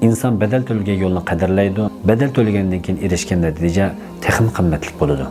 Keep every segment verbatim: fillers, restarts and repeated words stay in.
ئىنسان بەدەل تۆلىگەن يولنى قەدىرلەيدۇ، بەدەل تۆلىگەندىن كېيىن ئېرىشكەن نەتىجە تېخىمۇ قىممەتلىك بولىدۇ.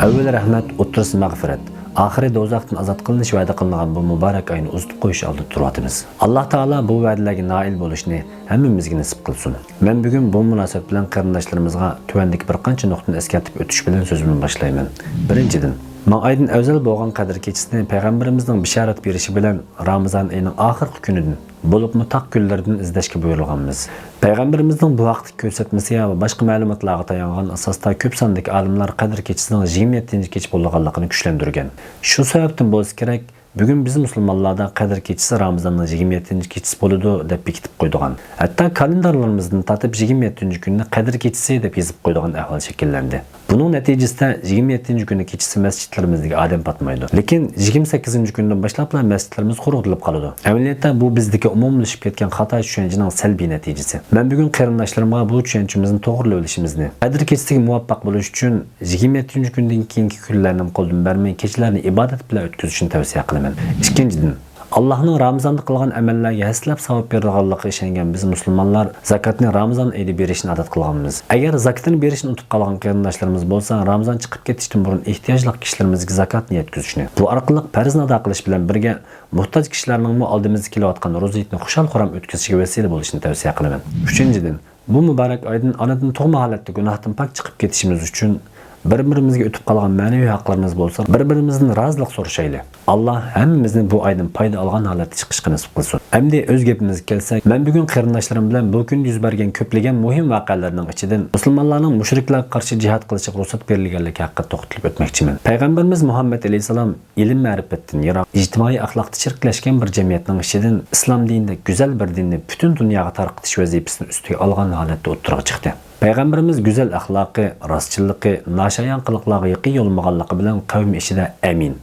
ئەۋۋەل رەھمەت، ئوتتۇرىسى مەغپىرەت، ئاخىرى دوزاختىن ئازاد قىلىنىش ۋەدە قىلىنغان بۇ مۇبارەك ئاينى ئۇزىتىپ قويۇش ئالدىدا تۇرۇۋاتىمىز. ئاللا تائالا بۇ ۋەدىلەرگە نائىل بولۇشنى ھەممىمىزگە نېسىپ قىلسۇن. مەن بۈگۈن بۇ مۇناسىۋەت بىلەن قېرىنداشلىرىمىزغا تۆۋەندىكى بىر قانچە نۇقتىنى ئەسكەرتىپ ئۆتۈش بىلەن سۆزۈمنى باشلايمەن. بىرىنچىدىن، مىڭ ئايدىن ئەۋزەل بولغان قەدىر كېچىسىنى پەيغەمبىرىمىزنىڭ بېشارەت بېرىشى بىلەن رامىزان ئېيىنىڭ ئاخىرقى كۈنىدىن، بولۇپمۇ تاق كۈنلىرىدىن ئىزدەشكە بۇيرۇلغانمىز. پەيغەمبىرىمىزنىڭ بۇ ھەقتىكى كۆرسەتمىسى ۋە باشقا مەلۇماتلارغا تايانغان ئاساستا كۆپ ساندىكى ئالىملار قەدىر كېچىسىنىڭ يىگىرمە يەتتىنچى كېچە بولىدىغانلىقىنى كۈچلەندۈرگەن. شۇ سەۋەبتىن بولسا كېرەك، بۈگۈن بىز مۇسۇلمانلاردا قەدىر كېچىسى رامىزاننىڭ يىگىرمە يەتتىنچى كېچىسى بولىدۇ دەپ بېكىتىپ قويىدىغان، ھەتتا كالېندارلىرىمىزدىن تارتىپ يىگىرمە يەتتىنچى كۈننى قەدىر كېچىسى دەپ يېزىپ قويىدىغان ئەھۋال شەكىللەندى. بۇنىڭ نەتىجىسىدە يىگىرمە يەتتىنچى كۈنى كېچىسى مەسچىتلىرىمىزدىكى ئادەم پاتمايدۇ. لېكىن يىگىرمە سەككىزىنچى كۈندىن باشلاپلا مەسچىتلىرىمىز قۇرۇقلىنىپ قالىدۇ. ئەمەلىيەتتە بۇ بىزدىكى ئومۇملىشىپ كەتكەن خاتا چۈشەنچىنىڭ سەلبىي نەتىجىسى. مەن بۈگۈن قېرىنداشلىرىمغا بۇ چۈشەنچىمىزنى توغرىلىۋېلىشىمىزنى، قەدىر كېچىسىگە مۇۋاپىق بولۇش ئۈچۈن يىگىرمە يەتتىنچى كۈندىن كېيىنكى كۈنلەرنىمۇ قولدىن بەرمەي، كېچىلەرنى ئىبادەت بىلەن ئۆتكۈزۈشنى تەۋسىيە قىلىمەن. ئىككىنچىدىن، ئاللاھنىڭ رامىزاندا قىلغان ئەمەللەرگە ھەسسىلەپ ساۋاب بېرىدىغانلىقىغا ئىشەنگەن بىز مۇسۇلمانلار زاكاتنى رامىزان ئېيىدا بېرىشنى ئادەت قىلغانمىز. ئەگەر زاكىتىنى بېرىشنى ئۇنتۇپ قالغان قېرىنداشلىرىمىز بولسا، رامىزان چىقىپ كېتىشتىن بۇرۇن ئېھتىياجلىق كىشىلىرىمىزگە زاكاتنى يەتكۈزۈشنى، بۇ ئارقىلىق پەرزنى ئادا قىلىش بىلەن بىرگە موھتاج كىشىلەرنىڭمۇ ئالدىمىزدا كېلىۋاتقان روزا ھېيتنى خۇشال-خۇرام ئۆتكۈزۈشىگە ۋەسىلە بولۇشنى تەۋسىيە قىلىمەن. ئۈچىنچىدىن، بۇ مۇبارەك ئايدىن ئانىدىن تۇغما ھالەتتە گۇناھتىن پاك چىقىپ كېتىشىمىز ئۈچۈن بىر-بىرىمىزگە ئۆتۈپ قالغان مەنىۋى ھەقلىرىمىز بولسا، بىر-بىرىمىزدىن رازىلىق سورىشايلى. ئاللا ھەممىمىزنى بۇ ئايدىن پايدا ئالغان ھالەتتە چىقىشقا نېسىپ قىلسۇن. ئەمدى ئۆز گېپىمىزگە كەلسەك، مەن بۈگۈن قېرىنداشلىرىم بىلەن بۇ كۈندە يۈز بەرگەن كۆپلىگەن مۇھىم ۋەقەلەرنىڭ ئىچىدىن مۇسۇلمانلارنىڭ مۇشرىكلارغا قارشى جىھاد قىلىشىغا رۇخسەت بېرىلگەنلىكى ھەققىدە توختىلىپ ئۆتمەكچىمەن. پەيغەمبىرىمىز مۇھەممەد ئەلەيھىسسالام ئىلىم-مەرىپەتتىن يىراق، ئىجتىمائىي ئەخلاقتا چىرىكلەشكەن بىر جەمئىيەتنىڭ ئىچىدىن ئىسلام دىنىدەك گۈزەل بىر دىننى پۈتۈن دۇنياغا تارقىتىش ۋەزىپىسىنى ئۈستىگە ئالغان ھالەتتە ئوتتۇرىغا چىقتى. پەيغەمبىرىمىز گۈزەل ئەخلاقى، راستچىللىقى، ناشايان قىلىقلارغا يېقىن يولىمىغانلىقى بىلەن قەۋمى ئىچىدە ئەمىن،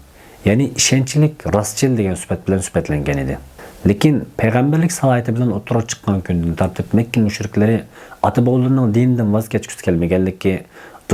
يەنى ئىشەنچلىك، راستچىل دېگەن سۈپەت بىلەن سۈپەتلەنگەن ئىدى. لېكىن پەيغەمبەرلىك سالاھىيىتى بىلەن ئوتتۇرىغا چىققان كۈندىن تارتىپ مەككە مۇشرىكلىرى ئاتا-بوۋىلىرىنىڭ دىنىدىن ۋاز كەچكۈسى كەلمىگەنلىكى،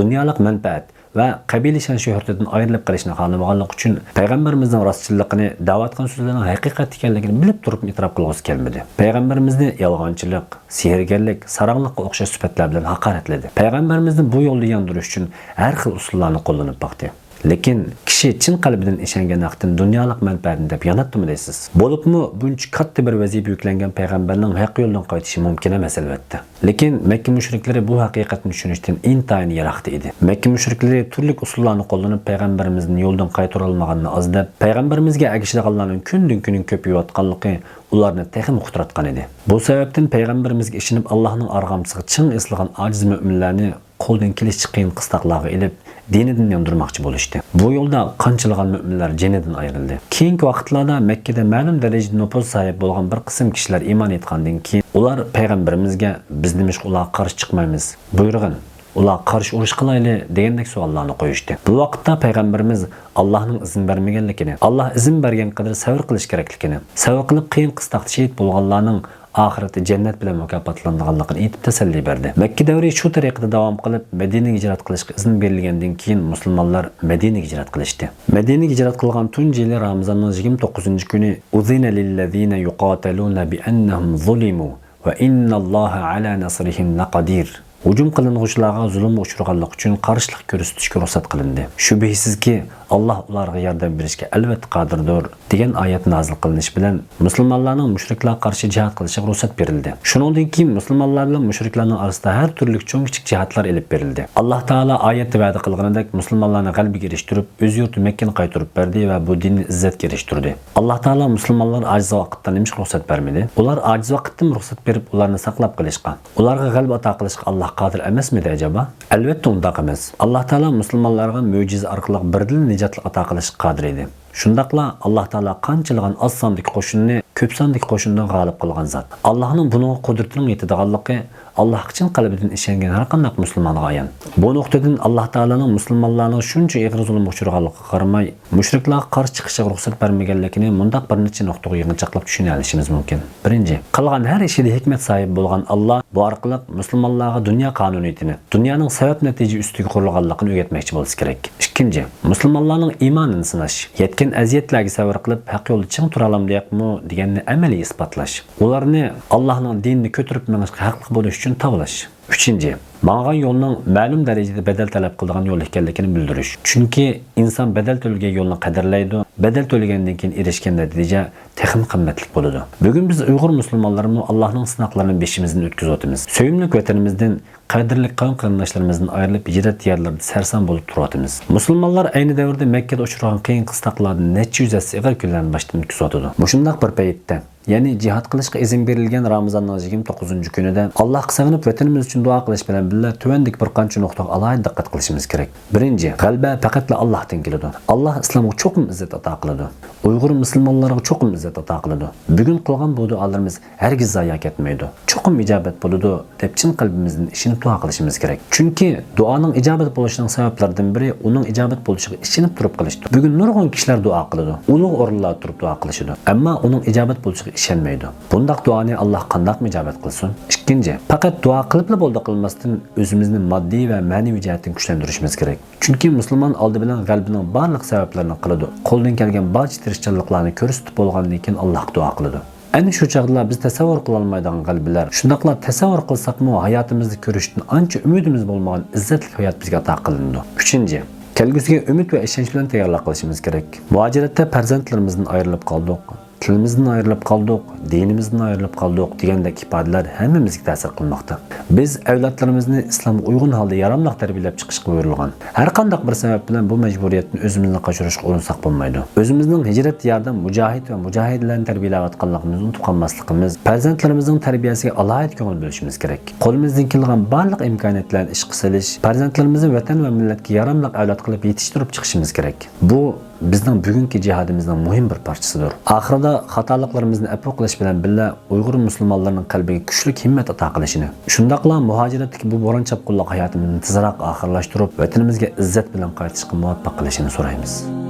دۇنيالىق مەنپەئەت ۋە قەبىلە شان-شۆھرىتىدىن ئايرىلىپ قېلىشنى خالىمىغانلىقى ئۈچۈن پەيغەمبىرىمىزنىڭ راستچىللىقىنى، دەۋاتقان سۆزلىرىنىڭ ھەقىقەت ئىكەنلىكىنى بىلىپ تۇرۇپمۇ ئېتىراپ قىلغۇسى كەلمىدى. پەيغەمبىرىمىزنى يالغانچىلىق، سېھىرگەرلىك، ساراڭلىققا ئوخشاش سۈپەتلەر بىلەن ھاقارەتلىدى. پەيغەمبىرىمىزنى بۇ يولدا ياندۇرۇش ئۈچۈن ھەر خىل ئۇسۇللارنى قوللىنىپ باقتى. لېكىن كىشى چىن قەلبىدىن ئىشەنگەن ھەقتىن دۇنيالىق مەنپەئەتنى دەپ ياناتتىمۇ دەيسىز؟ بولۇپمۇ بۇنچە كاتتا بىر ۋەزىپە يۈكلەنگەن پەيغەمبەرنىڭ ھەق يولدىن قايتىشى مۇمكىن ئەمەس، ئەلۋەتتە. لېكىن مەككە مۇشرىكلىرى بۇ ھەقىقەتنى چۈشىنىشتىن ئىنتايىن يىراقتا ئىدى. مەككە مۇشرىكلىرى تۈرلۈك ئۇسۇللارنى قوللىنىپ، پەيغەمبىرىمىزنى يولدىن قايتۇرالمىغاننى ئاز دەپ، پەيغەمبىرىمىزگە ئەگىشىدىغانلارنىڭ كۈندىن-كۈنگە كۆپىيىۋاتقانلىقى ئۇلارنى تېخىمۇ قۇتراتقان ئىدى. بۇ سەۋەبتىن پەيغەمبىرىمىزگە ئىشىنىپ، ئاللاھنىڭ ئارغامچىسىغا چىڭ ئېسىلغان ئاجىز مۆمىنلەرنى قولدىن كېلىشىچە قىيىن-قىستاقلارغا ئېلىپ، دىنىدىن ياندۇرماقچى بولۇشتى. بۇ يولدا قانچىلىغان مۆمىنلەر جېنىدىن ئايرىلدى. كېيىنكى ۋاقىتلاردا مەككىدە مەلۇم دەرىجىدە نوپۇز ساھىبى بولغان بىر قىسىم كىشىلەر ئىمان ئېيتقاندىن كېيىن، ئۇلار پەيغەمبىرىمىزگە، «بىز نېمىشقا ئۇلارغا قارشى چىقمايمىز؟ بۇيرۇغىن، ئۇلارغا قارشى ئۇرۇش قىلايلى» دېگەندەك سوئاللارنى قويۇشتى. بۇ ۋاقىتتا پەيغەمبىرىمىز ئاللاھنىڭ ئىزىن بەرمىگەنلىكىنى، ئاللاھ ئىزىن بەرگەن قەدەر سەۋر قىلىش كېرەكلىكىنى، سەۋر قىلىپ قىيىن-قىستاقتا شېھىت بولغانلارنىڭ ئاخىرەتتە جەننەت بىلەن مۇكاپاتلىنىدىغانلىقىنى ئېيتىپ تەسەللى بەردى. مەككە دەۋرى شۇ تەرىقىدە داۋام قىلىپ، مەدىنىگە ھىجرەت قىلىشقا ئىزىن بېرىلگەندىن كېيىن مۇسۇلمانلار مەدىنىگە ھىجرەت قىلىشتى. مەدىنىگە ھىجرەت قىلغان تۇنجى يىلى رامىزاننىڭ يىگىرمە توققۇزىنچى كۈنى، «أذن للذين يقاتلون بأنهم ظلموا وإن الله على نصرهم لقدير.» ھۇجۇم قىلىنغۇچىلارغا زۇلۇمغا ئۇچرىغانلىقى ئۈچۈن قارشىلىق كۆرسىتىشكە رۇخسەت قىلىندى. شۈبھىسىزكى، ئاللاھ ئۇلارغا ياردەم بېرىشكە ئەلۋەتتە قادىردۇر، دېگەن ئايەت نازىل قىلىنىشى بىلەن مۇسۇلمانلارنىڭ مۇشرىكلارغا قارشى جىھاد قىلىشىغا رۇخسەت بېرىلدى. شۇنىڭدىن كېيىن مۇسۇلمانلار بىلەن مۇشرىكلارنىڭ ئارىسىدا ھەر تۈرلۈك چوڭ-كىچىك جىھادلار ئېلىپ بېرىلدى. ئاللاھ تائالا ئايەتتە ۋەدە قىلغىنىدەك مۇسۇلمانلارنى غەلىبىگە ئېرىشتۈرۈپ، ئۆز يۇرتى مەككىنى قايتۇرۇپ بەردى ۋە بۇ دىننى ئىززەتكە ئېرىشتۈردى. ئاللاھ تائالا مۇسۇلمانلارغا ئاجىز ۋاقىتتا نېمىشقا رۇخسەت بەرمىدى؟ ئۇلار ئاجىز ۋاقىتتىمۇ رۇخسەت بېرىپ، ئۇلارنى ساقلاپ قېلىشقا، ئۇلارغا غەلىبە ئاتا قىلىشقا ئاللاھ قادىر ئەمەسمىدى ئەجەبا؟ ئەلۋەتتە ئۇنداق ئەمەس. ئاللاھ تائالا مۇسۇلمانلارغا مۆجىزە ئارقىلىق بىردىنلا نىجاتلىق ئاتا قىلىشقا قادىر ئىدى. شۇنداقلا ئاللاھ تائالا قانچىلىغان ئاز ساندىكى قوشۇننى كۆپ ساندىكى قوشۇندىن غالىب قىلغان زات. ئاللاھنىڭ بۇنىڭغا قۇدرىتىنىڭ يېتىدىغانلىقى ئاللاھقا چىن قەلبىدىن ئىشەنگەن ھەرقانداق مۇسۇلمانغا ئايان. بۇ نۇقتىدىن ئاللاھ تائالانىڭ مۇسۇلمانلارنىڭ شۇنچە ئېغىر زۇلۇمغا ئۇچرىغانلىقىغا قارىماي، مۇشرىكلارغا قارشى چىقىشىغا رۇخسەت بەرمىگەنلىكىنى مۇنداق بىر نەچچە نۇقتىغا يىغىنچاقلاپ چۈشىنەلىشىمىز مۇمكىن. بىرىنچى، قىلغان ھەر ئىشىدا ھېكمەت ساھىبى بولغان ئاللاھ بۇ ئارقىلىق مۇسۇلمانلارغا دۇنيا قانۇنىيىتىنى، دۇنيانىڭ سەۋەب-نەتىجە ئۈستىگە قۇرۇلغانلىقىنى ئۆگەتمەكچى بولسا كېرەك. ئىككىنچى، مۇسۇلمانلارنىڭ ئىمانىنى سىناش. يەتكەن ئەزىيەتلەرگە سەۋر قىلىپ، ھەق يولدا چىڭ تۇرالامدۇق دېگەننى ئەمەلىي ئىسپاتلاش. ئۇلارنى ئاللاھنىڭ دىنىنى كۆتۈرۈپ مېڭىشقا ھەقلىق بولۇش ئۈچۈن تاۋلاش. ئۈچىنچى، ماڭغان يولنىڭ مەلۇم دەرىجىدە بەدەل تەلەپ قىلىدىغان يول ئىكەنلىكىنى بىلدۈرۈش. چۈنكى ئىنسان بەدەل تۆلىگەن يولنى قەدىرلەيدۇ، بەدەل تۆلىگەندىن كېيىن ئېرىشكەن نەتىجە تېخىمۇ قىممەتلىك بولىدۇ. بۈگۈن بىز ئۇيغۇر مۇسۇلمانلىرىمۇ ئاللاھنىڭ سىناقلىرىنى بېشىمىزدىن ئۆتكۈزۈۋاتىمىز. سۆيۈملۈك ۋەتىنىمىزدىن، قەدىرلىك قەۋم-قېرىنداشلىرىمىزدىن ئايرىلىپ، ھىجرەت دىيارلىرىدا سەرسان بولۇپ تۇرۇۋاتىمىز. مۇسۇلمانلار ئەينى دەۋردە مەككىدە ئۇچرىغان قىيىن قىستاقلاردىن نەچچە يۈز ھەسسە ئېغىر كۈنلەرنى باشتىن ئۆتكۈزۈۋاتىدۇ. مۇشۇنداق بىر پەيتتە، يەنى جىھاد قىلىشقا ئىزىن بېرىلگەن رامىزاننىڭ يىگىرمە توققۇزىنچى كۈنىدە، ئاللاھقا سېغىنىپ، ۋەتىنىمىز ئۈچۈن دۇئا قىلىش بىلەن بىللە، تۆۋەندىكى بىر قانچە نۇقتىغا ئالاھىدە دىققەت قىلىشىمىز كېرەك. بىرىنچى، غەلىبە پەقەتلا ئاللاھتىن كېلىدۇ. ئاللاھ ئىسلامغا چوقۇم ئىززەت ئاتا قىلىدۇ. ئۇيغۇر مۇسۇلمانلىرىغا چوقۇم ئىززەت ئاتا قىلىدۇ. بۈگۈن قىلغان بۇ دۇئالىرىمىز ھەرگىز زايە كەتمەيدۇ. چوقۇم ئىجابەت بولىدۇ، دەپ چىن قەلبىمىزدىن ئىشىنىپ دۇئا قىلىشىمىز كېرەك. چۈنكى دۇئانىڭ ئىجابەت بولۇشىنىڭ سەۋەبلىرىدىن بىرى ئۇنىڭ ئىجابەت بولۇشىغا ئىشىنىپ تۇرۇپ قىلىشتۇر. بۈگۈن نۇرغۇن كىشىلەر دۇئا قىلىدۇ، ئۇلۇغ ئورۇنلاردا تۇرۇپ دۇئا قىلىشىدۇ، ئەمما ئۇنىڭ ئىجابەت بولۇشىغا ئىشەنمەيدۇ. بۇنداق دۇئانى ئاللاھ قانداقمۇ ئىجابەت قىلسۇن؟ ئىككىنچى، پەقەت دۇئا قىلىپلا بولدى قىلماستىن، ئۆزىمىزنى ماددىي ۋە مەنىۋى جەھەتتىن كۈچلەندۈرۈشىمىز كېرەك. چۈنكى مۇسۇلمان ئالدى بىلەن غەلىبىنىڭ بارلىق سەۋەبلىرىنى قىلىدۇ، قولىدىن كەلگەن بارچە تىرىشچانلىقلارنى كۆرسىتىپ بولغاندىن كېيىن ئاللاھقا دۇئا قىلىدۇ. ئەنە شۇ چاغدىلا بىز تەسەۋۋۇر قىلالمايدىغان غەلىبىلەر، شۇنداقلا تەسەۋۋۇر قىلساقمۇ ھاياتىمىزدا كۆرۈشتىن ئانچە ئۈمىدىمىز بولمىغان ئىززەتلىك ھايات بىزگە ئاتا قىلىنىدۇ. ئۈچىنچى، كەلگۈسىگە ئۈمىد ۋە ئىشەنچ بىلەن تەييارلىق قىلىشىمىز كېرەك. مۇھاجىرەتتە پەرزەنتلىرىمىزدىن ئايرىلىپ قالدۇق، تىلىمىزدىن ئايرىلىپ قالدۇق، دىنىمىزدىن ئايرىلىپ قالدۇق دېگەندەك ئىپادىلەر ھەممىمىزگە تەسىر قىلماقتا. بىز ئەۋلادلىرىمىزنى ئىسلامغا ئۇيغۇن ھالدا ياراملىق تەربىيەلەپ چىقىشقا بۇيرۇلغان. ھەر قانداق بىر سەۋەب بىلەن بۇ مەجبۇرىيەتتىن ئۆزىمىزنى قاچۇرۇشقا ئۇرۇنساق بولمايدۇ. ئۆزىمىزنىڭ ھىجرەت دىيارىدا مۇجاھىد ۋە مۇجاھىدىلەرنى تەربىيەلەۋاتقانلىقىمىزنى ئۇنتۇپ قالماسلىقىمىز، پەرزەنتلىرىمىزنىڭ تەربىيەسىگە ئالاھىدە كۆڭۈل بۆلۈشىمىز كېرەك. قولىمىزدىن كېلىدىغان بارلىق ئىمكانىيەتلەرنى ئىشقا سېلىش، پەرزەنتلىرىمىزنى ۋەتەن ۋە مىللەتكە ياراملىق ئەۋلاد قىلىپ يېتىشتۈرۈپ چىقىشىمىز كېرەك. بۇ بىزنىڭ بۈگۈنكى جىھادىمىزنىڭ مۇھىم بىر پارچىسىدۇر. ئاخىرىدا خاتالىقلىرىمىزنى ئەپۇ قىلىش بىلەن بىللە، ئۇيغۇر مۇسۇلمانلىرىنىڭ قەلبىگە كۈچلۈك ھىممەت ئاتا قىلىشىنى، شۇنداقلا مۇھاجىرەتتىكى بۇ بوران-چاپقۇنلۇق ھاياتىمىزنى تېزراق ئاخىرلاشتۇرۇپ، ۋەتىنىمىزگە ئىززەت بىلەن قايتىشقا مۇۋەپپەق قىلىشىنى سورايمىز.